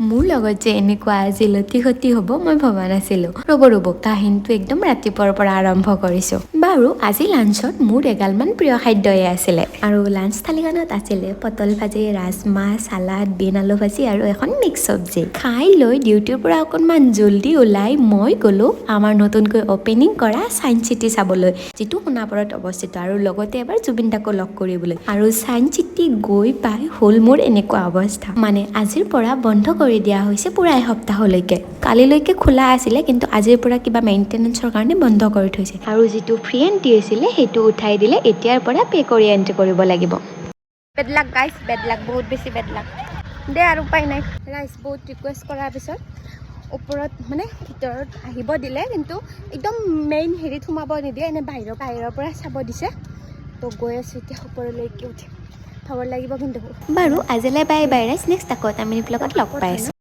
মোৰ লগত যে এনেকুৱা আজি লটি ঘটি হ'ব, মই ভবা নাছিলোঁ। ৰ'ব ৰ'ব, কাহিনীটো একদম ৰাতিপুৱাৰ পৰা আৰম্ভ কৰিছোঁ। বাৰু, আজি লাঞ্চত মোৰ এগালমান প্ৰিয় খাদ্যয়ে আছিলে আৰু লাঞ্চ থালিখনত আছিলে পটল ভাজি, ৰাজমাহ, চালাড, বিন আলু ভাজি আৰু এখন মিক্স চব্জি। খাই লৈ ডিউটিৰ পৰা অকণমান জল্দি ওলাই মই গ'লোঁ আমাৰ নতুনকৈ অ'পেনিং কৰা ছায়েন্স চিটি চাবলৈ, যিটো সোণাপুৰত অৱস্থিত, আৰু লগতে এবাৰ জুবিন দাকো লগ কৰিবলৈ। আৰু ছায়েন্স চিটি গৈ পাই হ'ল মোৰ এনেকুৱা অৱস্থা, মানে আজিৰ পৰা বন্ধ কৰি দিয়া হৈছে পূৰা এসপ্তাহলৈকে। কালিলৈকে খোলা আছিলে, কিন্তু আজিৰ পৰা কিবা মেইনটেনেঞ্চৰ কাৰণে বন্ধ কৰি থৈছে। আৰু যিটো ফ্ৰী এণ্ট্ৰি আছিলে, সেইটো উঠাই দিলে। এতিয়াৰ পৰা পে' কৰি এণ্ট্ৰি কৰিব লাগিব। Bad luck guys, bad luck, বহুত বেছি বেড লাক দে। আৰু উপায় নাই। ৰাইজ, বহুত ৰিকুৱেষ্ট কৰাৰ পিছত ওপৰত, মানে ভিতৰত আহিব দিলে, কিন্তু একদম মেইন হেৰিত সোমাব নিদিয়ে, এনে বাহিৰৰ পৰা চাব দিছে। তো গৈ আছোঁ এতিয়া ওপৰলৈকে উঠি। ভাগৰ লাগিব কিন্তু। বাৰু, আজিলৈ বাই বাই ৰাইজ। নেক্সট আকৌ এটা মিনি ব্লগত লগ পাই আছোঁ।